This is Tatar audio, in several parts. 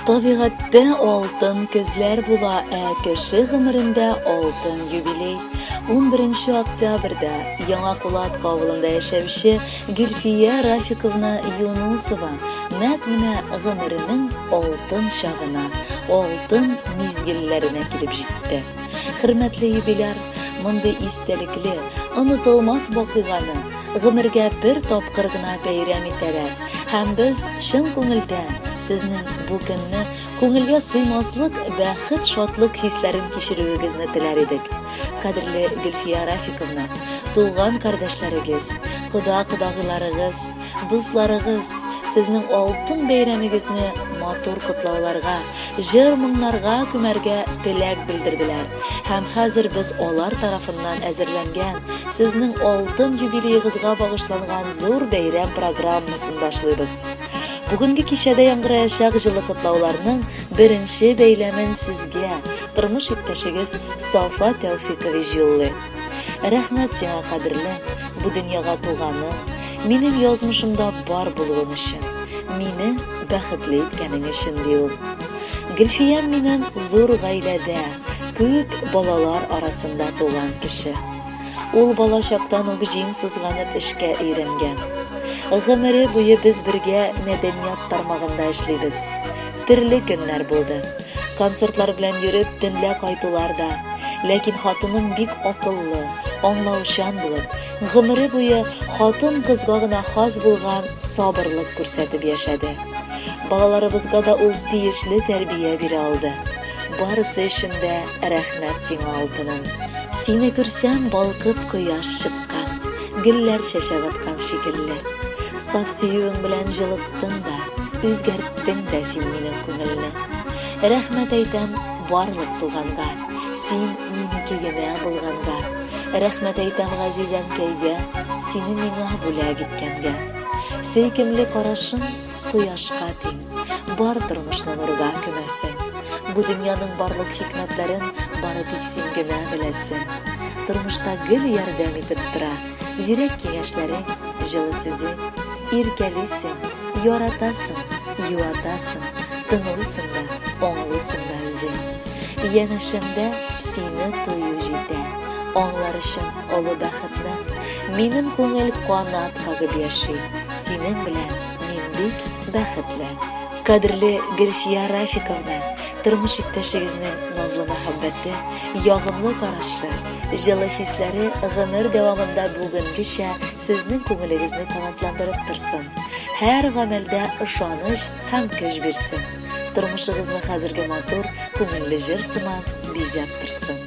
Табигатьтә алтын көзләр була, ә кеше гомерендә алтын юбилей. 11 октябрьдә Яңа Кулатка авылында яшәүче Гөлфия Рафиковна Юнусова нәкъ менә гомеренең алтын чагына, алтын мизгелләренә килеп җитте. Хөрмәтле юбиляр, мондый истәлекле, онытылмас вакыйганы гомергә бер тапкыр гына бәйрәм итәләр. Һәм без чын күңелдән сезнең бу көнне күңелгә сыймаслык бәхет-шатлык хисләрен кичерүегезне теләр идек. Кадерле Гөлфия Рафиковна, туган кардәшләрегез, кода-кодагыйларыгыз, дусларыгыз сезнең алтын бәйрәмегезне матур котлауларга, җыр-моңнарга күмәргә теләк белдерделәр. Һәм хәзер без алар тарафыннан әзерләнгән, сезнең алтын юбилеегызга багышланган зур бәйрәм программасын башлыйбыз. Бүгенге кичәдә яңгыраячак җылы котлауларның беренче бәйләмен сезгә тормыш иптәшегез Сафа Тәүфикович юллый. Рәхмәт сиңа, кадерлем, бу дөньяга туганың, минем язмышымда бар булуың өчен, мине бәхетле иткәнең өчен, ди ул. Гөлфиям минем зур гаиләдә, күп балалар арасында туган кеше. Ул бала чактан ук җиң сызганып эшкә өйрәнгән. Гомере буе без бергә мәдәният тармагында эшлибез. Төрле көннәр булды. Концертлар белән йөреп, төнлә кайтулар да. Ләкин хатыным бик акыллы, аңлаучан булып, гомере буе хатын-кызга гына хас булган сабырлык күрсәтеп яшәде. Балаларыбызга да ул тиешле тәрбия бирә алды. Барысы өчен дә рәхмәт сиңа, алтыным. Сине күрсәм, балкып кояш чыккан, гөлләр чәчәк аткан шикелле. Саф сөюең белән җылыттың да, үзгәрттең дә син минем күңелне. Рәхмәт әйтәм барлык туганга, син минеке генә булганга. Рәхмәт әйтәм газиз әнкәйгә, сине миңа бүләк иткәнгә. Сөйкемле карашың кояшка тиң, бар тормышны нурга күмәсең. Бу дөньяның барлык хикмәтләрен бары тик син генә беләсең. Тормышта гел ярдәм итеп тора, зирәк киңәшләрең, җылы сүзең. Иркәлисең, яратасың, юатасың, тыңлыйсың да, аңлыйсың да үзең. Янәшәмдә сине тою җитә, аңлар өчен олы бәхетне. Минем күңел канат кагып яши, синең белән мин бик бәхетле. Кадерле Гөлфия Рафиковна, тормыш иптәшегезнең назлы мәхәббәте, ягымлы карашы, җылы хисләре гомер дәвамында бүгенгечә сезнең күңелегезне канатландырып торсын. Һәр гамәлдә ышаныч һәм көч бирсен. Тормышыгызны хәзерге матур, күңелле җыр сыман бизәп торсын.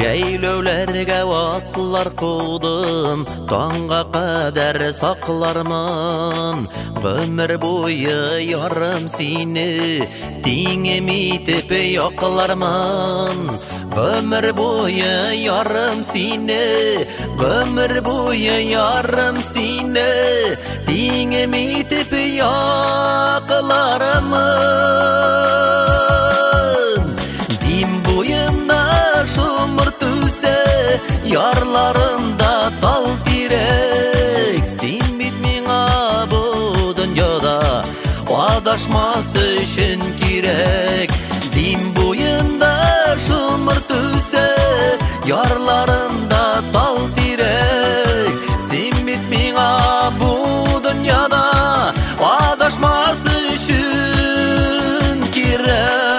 Җәйләүләргә атлар кудым, таңга кадәр саклармын. Гомер буе ярым сине, тиңем итеп яклармын. Гомер буе ярым сине, гомер буе ярым сине, тиңем итеп яклармын. Дим буенда шомырт үсә, ярларында тал тирәк. Син бит миңа бу дөньяда адашмас өчен кирәк. Дим буенда шомырт үсә, ярларында тал тирәк. Син бит миңа бу дөньяда адашмас өчен кирәк.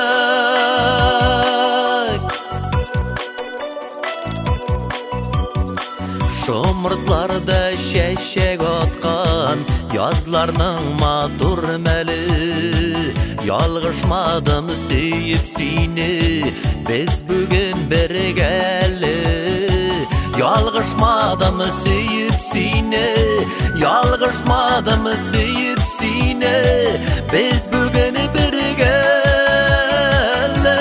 Шомыртларда чәчәк аткан язларның матур мәле. Ялгышмадым сөеп сине, без бүген бергә әле. Ялгышмадым сөеп сине, ялгышмадым сөеп сине, без бүген бергә әле.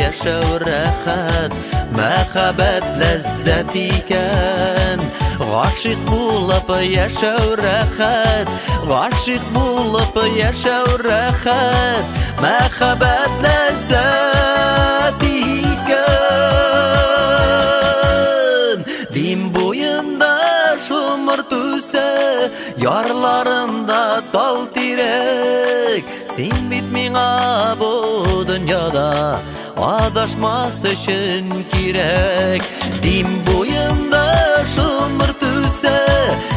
яшәү рәхәт, мәхәббәт ләззәт икән. Гашыйк булып яшәү рәхәт, гашыйк булып яшәү рәхәт, мәхәббәт ләззәт икән. Дим буенда шомырт үсә, ярларында тал тирәк. Син бит миңа бу дөньяда адашмас өчен кирәк. Дим буенда шомырт үсә,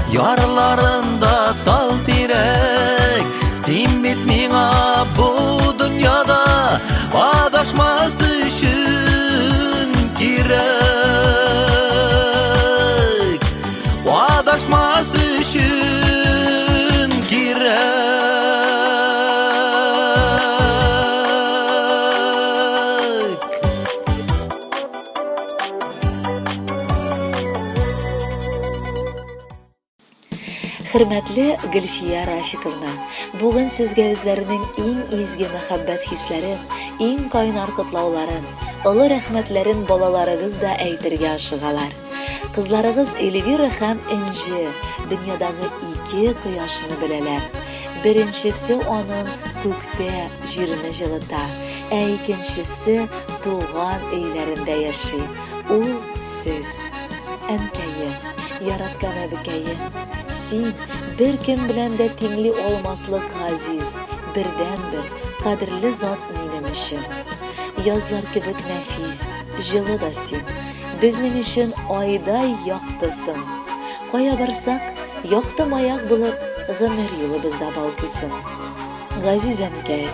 ярларында тал тирәк. Син бит миңа бу дөньяда адашмас өчен кирәк. Адашмас өчен кирәк. Хөрмәтле Гөлфия Рафиковна, бүген сезгә үзләренең иң изге мәхәббәт хисләрен, иң кайнар котлауларын, олы рәхмәтләрен балаларыгыз да әйтергә ашыгалар. Кызларыгыз Эльвира һәм Энҗе дөньядагы ике кояшны беләләр. Беренчесе аның күктә җирне җылыта, ә икенчесе туган өйләрендә яши. Ул сез. Әнкәем, яраткан әбекәем, син беркем белән дә тиңли алмаслык газиз, бердәнбер, кадерле зат минем өчен. Язлар кебек нәфис, җылы да син, безнең өчен айдай яктысың. Кая барсак, якты маяк булып, гомер юлыбызда балкыйсың. Газиз әнкәй,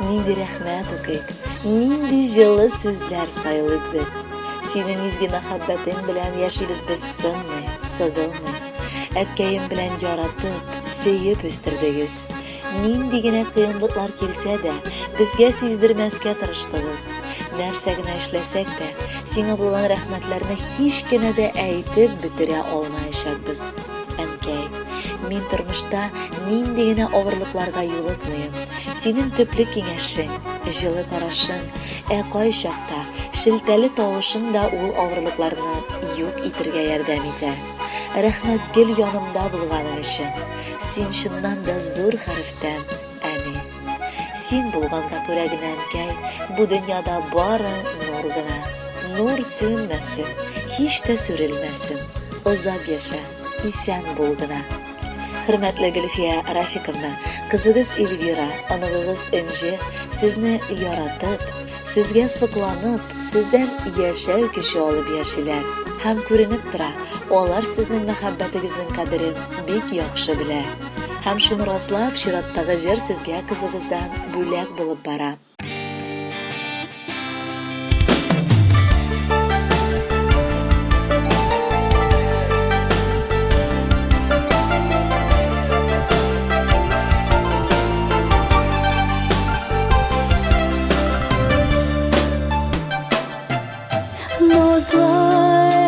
нинди рәхмәт укыйк, нинди җылы сүзләр сайлыйк без. Синең изге мәхәббәтең белән яшибез без сынмый, сыгылмый. Әткәем белән яратып, сөеп үстердегез. Нинди генә кыенлыклар килсә дә, безгә сиздермәскә тырыштыгыз. Нәрсә генә эшләсәк тә, сиңа булган рәхмәтләрне һич кенә дә әйтеп бетерә алмаячакбыз. Әнкәй, мин тормышта нинди генә авырлыкларга юлыкмыйм. Синең төпле киңәшең, җылы карашың, ә кайчакта шелтәле тавышың да ул авырлыкларны юк итергә ярдәм итә. Рәхмәт гел янымда булганың өчен. Син чыннан да зур хәрефтән, әни. Син булганга күрә генә, әнкәй, бу дөньяда бары нур гына. Нур сүнмәсен, һич тә сүрелмәсен. Озак яшә, исән бул гына. Хөрмәтле Гөлфия Рафиковна, кызыгыз Эльвира, оныгыгыз Энҗе сезне яратып, сезгә сокланып, сездән яшәү көче алып яшиләр. Һәм күренеп тора, алар сезнең мәхәббәтегезнең кадерен бик яхшы белә. Һәм шуны раслап, чираттагы җыр сезгә кызыгыздан бүләк булып бара. Назлы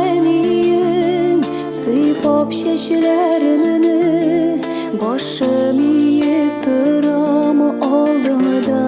әнием, сыйпап чәчләремне, башым иеп торам алдыңда.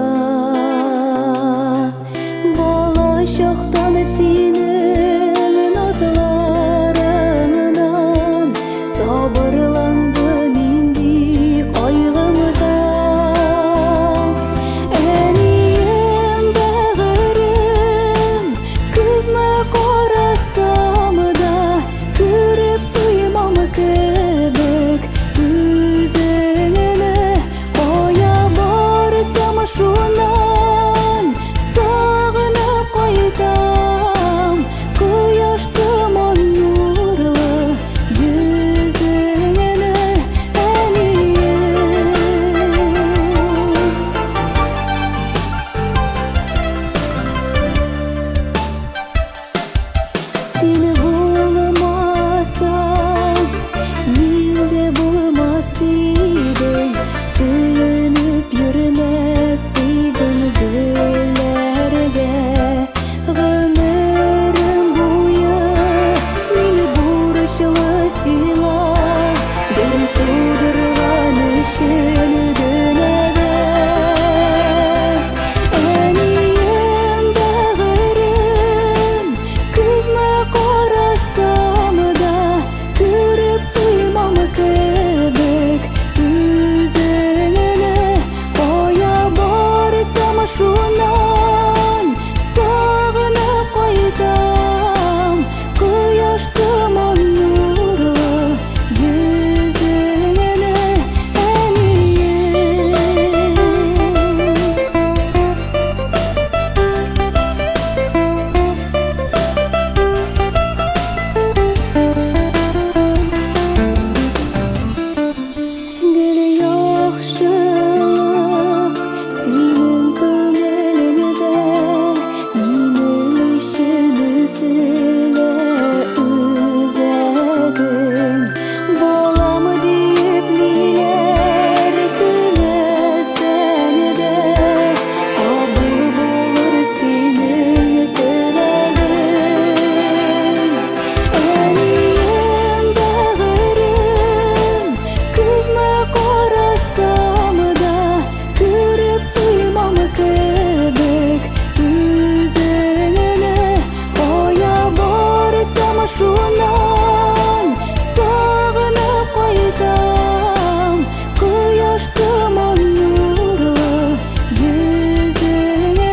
Кояш сыман нурлы йөзеңне,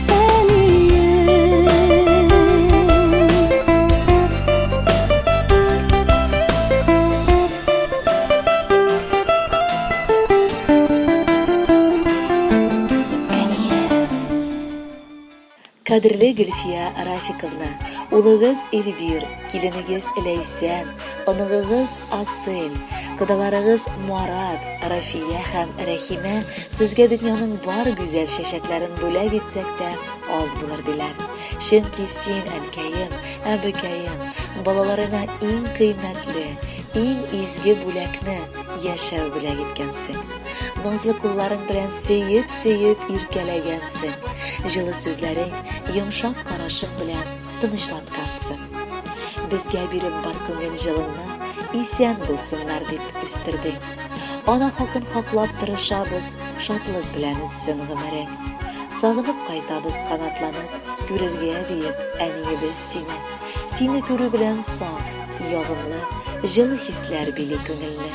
әнием. Кадерле Гөлфия Рафиковна, улыгыз Эльвир, киленегез Ләйсән, оныгыгыз Асель, кодаларыгыз Марат, Рафия һәм Рәхимә сезгә дөньяның бар гүзәл чәчәкләрен бүләк итсәк тә аз булыр диләр. Чөнки син, әнкәем, әбекәем, балаларыңа иң кыйммәтле, иң изге бүләкне яшәү бүләк иткәнсең. Назлы кулларың белән сөеп-сөеп иркәләгәнсең. Җылы сүзләрең, йомшак карашың белән тынычлаткансың. Безгә биреп бар күңел җылыңны, исән булсыннар дип үстердең. Ана хакын хаклап тырышабыз, шатлык белән үтсен гомерең. Сагынып кайтабыз канатланып, күрергә диеп, әниебез сине. Сине күрү белән саф, ягымлы, җылы хисләр били күңелне.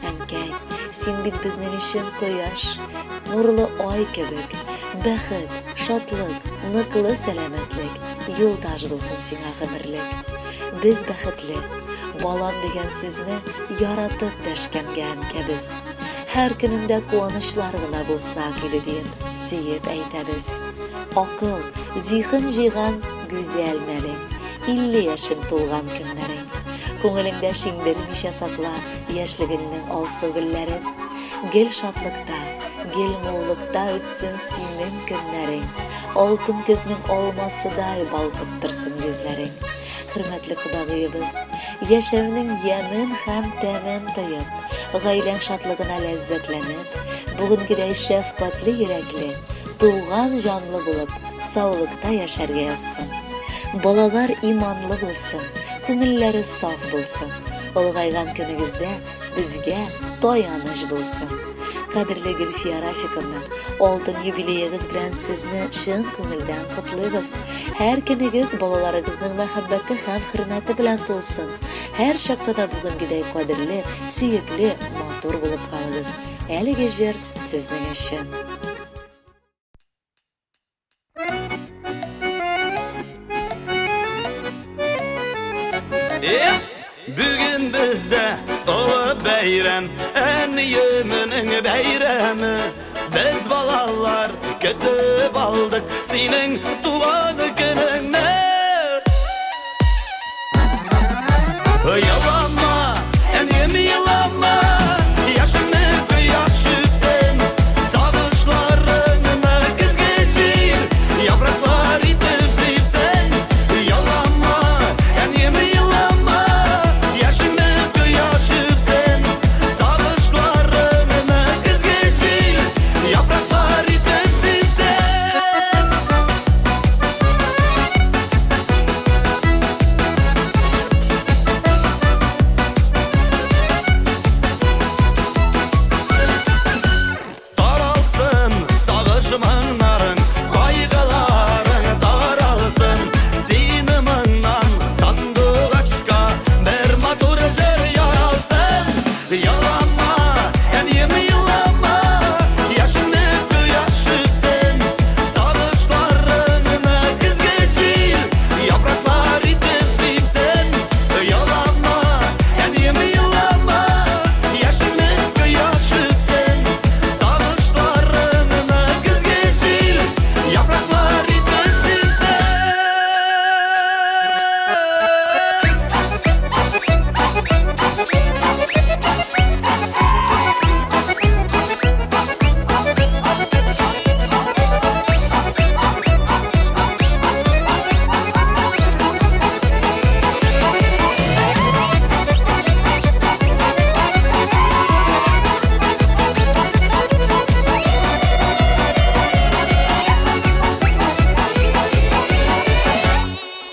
Әнкәй, син бит безнең өчен кояш, нурлы ай кебек. Бәхет, шатлык, ныклы сәламәтлек юлдаш булсын сиңа гомерлек. Без бәхетле, балам дигән сүзне яратып дәшкәнгә әнкәбез. Һәр көнендә куанычлар гына булса иде диеп сөеп әйтәбез. Акыл, зиһен җыйган гүзәл мәлең, 50 яшең тулган көннәрең. Күңелеңдә шиңдермичә сакла яшьлегеңнең алсу гөлләрен. Гел шатлыкта, гел муллыкта үтсен синең көннәрең. Алтын көзнең алмасыдай балкып торсын йөзләрең. Хөрмәтле кодагыебыз, яшәүнең ямен һәм тәмен тоеп, гаиләң шатлыгына ләззәтләнеп, бүгенгедәй шәфкатьле йөрәкле, туган җанлы булып, саулыкта яшәргә язсын. Балалар иманлы булсын, күңелләре саф булсын. Олыгайган көнегездә безгә таяныч булсын. Кадерле Гөлфия Рафиковна, алтын юбилеегыз белән сезне чын күңелдән котлыйбыз. Һәр көнегез балаларыгызның мәхәббәте һәм хөрмәте белән тулсын. Һәр чакта да бүгенгедәй кадерле, сөекле, матур булып калыгыз. Әлеге җыр сезнең өчен. Бүген бездә олы бәйрәм, әниемнең бәйрәме. Без балалар көтеп алдык синең туган көнеңне. Елама, әнием, елама, яшеңне кояш үпсен. Сагышларыңны көзге җил яфраклар итеп сипсен. Елама, әнием, елама, яшеңне кояш үпсен. Сагышларыңны көзге җил яфраклар итеп сипсен. Таралсын сагыш моңнарың, кайгыларың таралсын. Сине моңнан сандугачка бер матур җыр яралсын. Елама, әнием, елама, яшеңне кояш үпсен. Сагышларыңны көзге җил яфраклар итеп сипсен. Елама, әнием, елама, яшеңне кояш үпсен. Сагышларыңны көзге җил яфраклар итеп сипсен.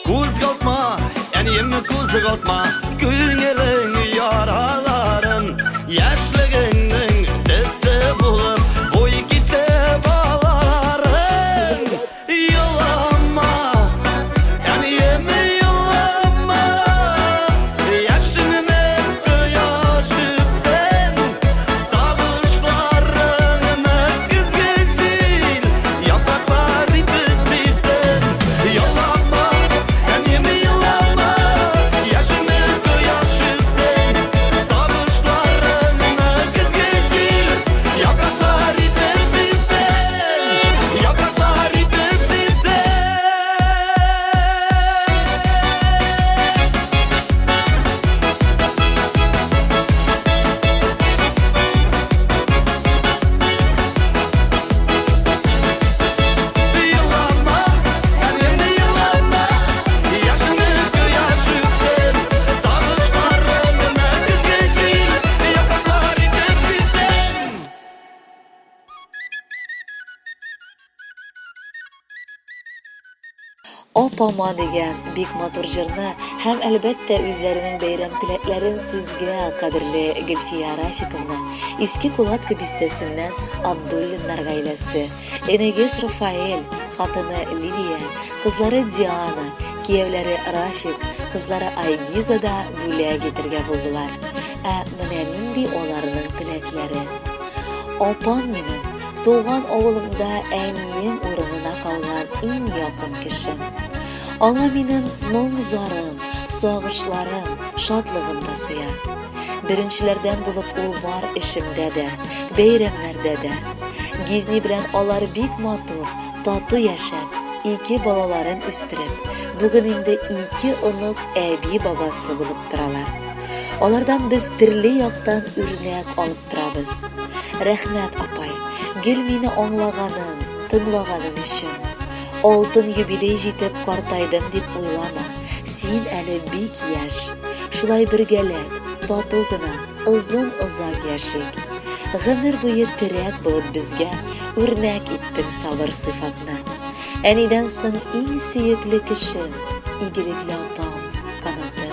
Кузгалтма, әнием, кузгалтма күңелең яраларын. Яшьлегеңнең төсе булып буй китте балаларың. Елама, әнием, елама, яшеңне кояш үпсен. Сагышларыңны Апама дигән бик матур җырны һәм, әлбәттә, үзләренең бәйрәм теләкләрен сезгә, кадерле Гөлфия Рафиковна, Иске Кулатка бистәсеннән Абдуллиннар гаиләсе, энегез Рафаэль, хатыны Лилия, кызлары Диана, кияүләре Рафик, кызлары Айгиза да бүләк итергә булдылар. Ә менә нинди аларның теләкләре. Апам минем, туган авылымда әнием урынына калган иң якын кешем. Аңа минем моң-зарым, сагышларым, шатлыгым да сыя. Беренчеләрдән булып ул бар эшемдә дә, бәйрәмнәрдә дә. Гизни белән алар бик матур, тату яшәп, ике балаларын үстереп, бүген инде ике онык әби-бабасы булып торалар. Алардан без төрле яктан үрнәк алып торабыз. Рәхмәт, апай, гел мине аңлаганың, тыңлаганың өчен. Алтын юбилей җитеп картайдым дип уйлама, син әле бик яшь. Шулай бергәләп, тату гына, озын-озак яшик. Гомер буе терәк булып безгә үрнәк иттең сабыр сыйфатны. Әнидән соң иң сөекле кешем, игелекле апам, канаты.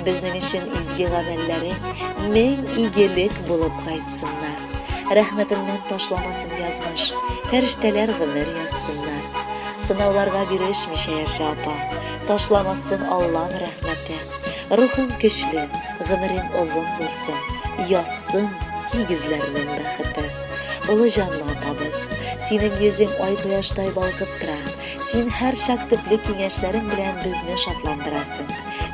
Безнең өчен изге гамәлләрең мең игелек булып кайтсыннар. Рәхмәтеңнән ташламасын язмыш, фәрештәләр гомер язсыннар. Сынауларга бирешмичә яшә, апам, ташламасын Аллам рәхмәте. Рухың көчле, гомерең озын булсын, язсын тигезләрнең бәхете. Олы җанлы апабыз, синең йөзең ай кояштай балкып тора. Син һәрчак төпле киңәшләрең белән безне шатландырасың.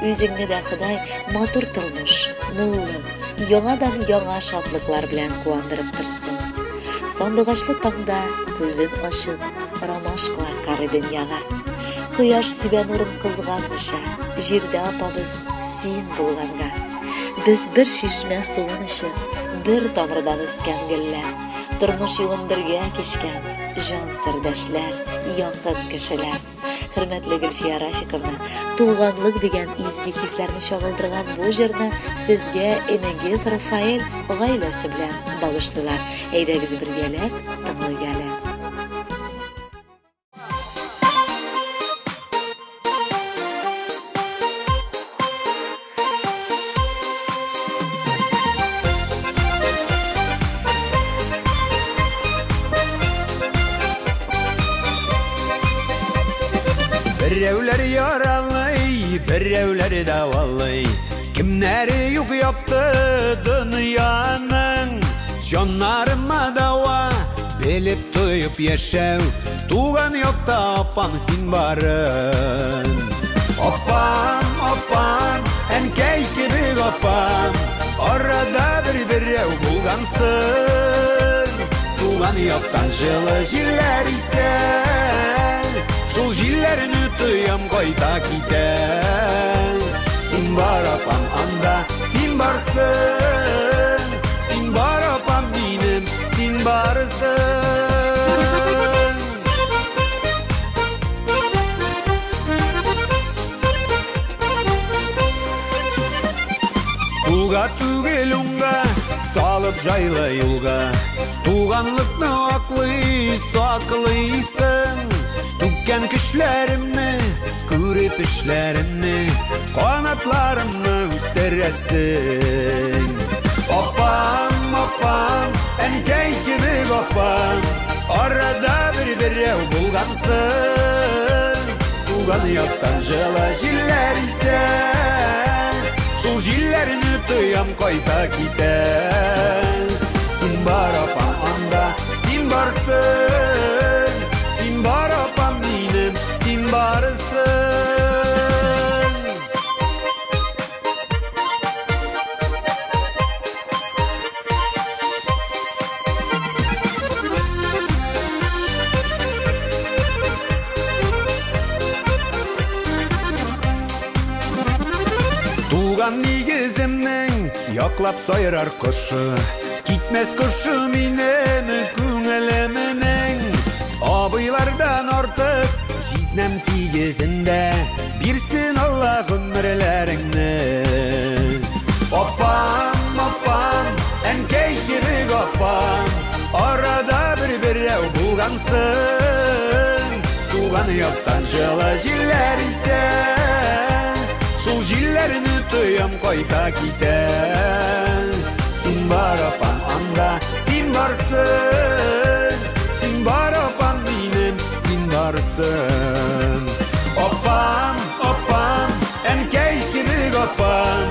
Үзеңне дә Ходай матур тормыш, муллык, яңадан-яңа шатлыклар белән куандырып торсын. Сандугачлы таңда күзен ачып, ромашкалар карый дөньяга. Кояш сибә нурын кызганмыйча, җирдә апабыз син булганга. Без бер чишмә суын эчеп, бер тамырдан үскән гөлләр, тормыш юлын бергә кичкән җан сердәшләр, якын кешеләр. Хөрмәтле Гөлфия Рафиковна, туганлык дигән изге хисләрне чагылдырган бу җырны сезгә энегез Рафаэль гаиләсе белән багышлыйлар. Әйдәгез бергәләп тыңлыйк әле. Берәүләр яралый, берәүләр дәвалый. Кемнәре юк якты дөньяның. Җаннарыма дава, белеп тоеп яшәү. Туган якта апам син барын. Апам, апам, әнкәй кебек апам. Арада бер берәү булгансың. Туган яктан җылы җилләр исә. Шул җилләрне тоям кайта китә. Син бар апам анда, син барсың. Син бар апам минем, син барсың. Сулга түгел уңга, салып жайлы юлга. Туганлыкны аклый, саклыйсың. Түккән көчләремне, күреп эшләремне, канатларымны үстерәсең. Апам, апам, әнкәй кебек апам, арада бер берәү булгансың. Туган яктан җылы җилләр исә, шул җилләрне тоям кайта китә. Син бар апам анда, син барсың, син бар апам минем, син барсың. Туган нигеземнең яклап сайрар кошы, Китмәс кошы минем күңелемнең. Абыйлардан артык җизнәм тигезендә, Бирсен Алла гомерләреңне. Апам, апам, әнкәй кебек апам, Арада бер берәү булгансың. Туган яктан җылы җилләр исә, шул җилләрне тоям кайта китә. Син бар, апам, анда, син барсын. Син бар, апам, минем, син барсын. Апам, апам, әнкәй кебек апам,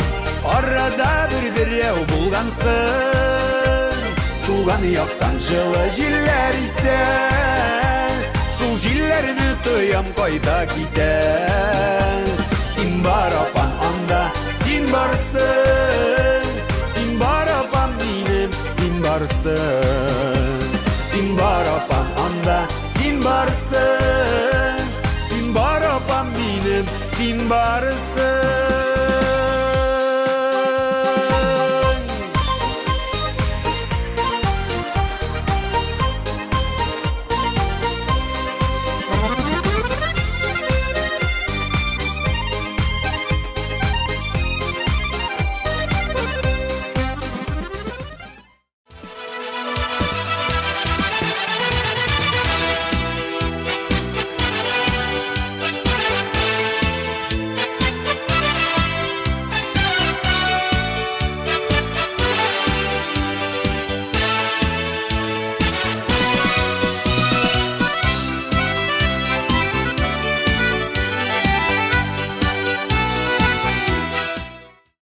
арада бер берәү булгансың. Туган яктан җылы җилләр исә, шул җилләрне тоям кайта китә. Син бар, апам, анда, син барсын. Син бар, апам, минем, син барсын. Син бар, апам, анда, син барсын. Син бар, апам, минем, син барсын.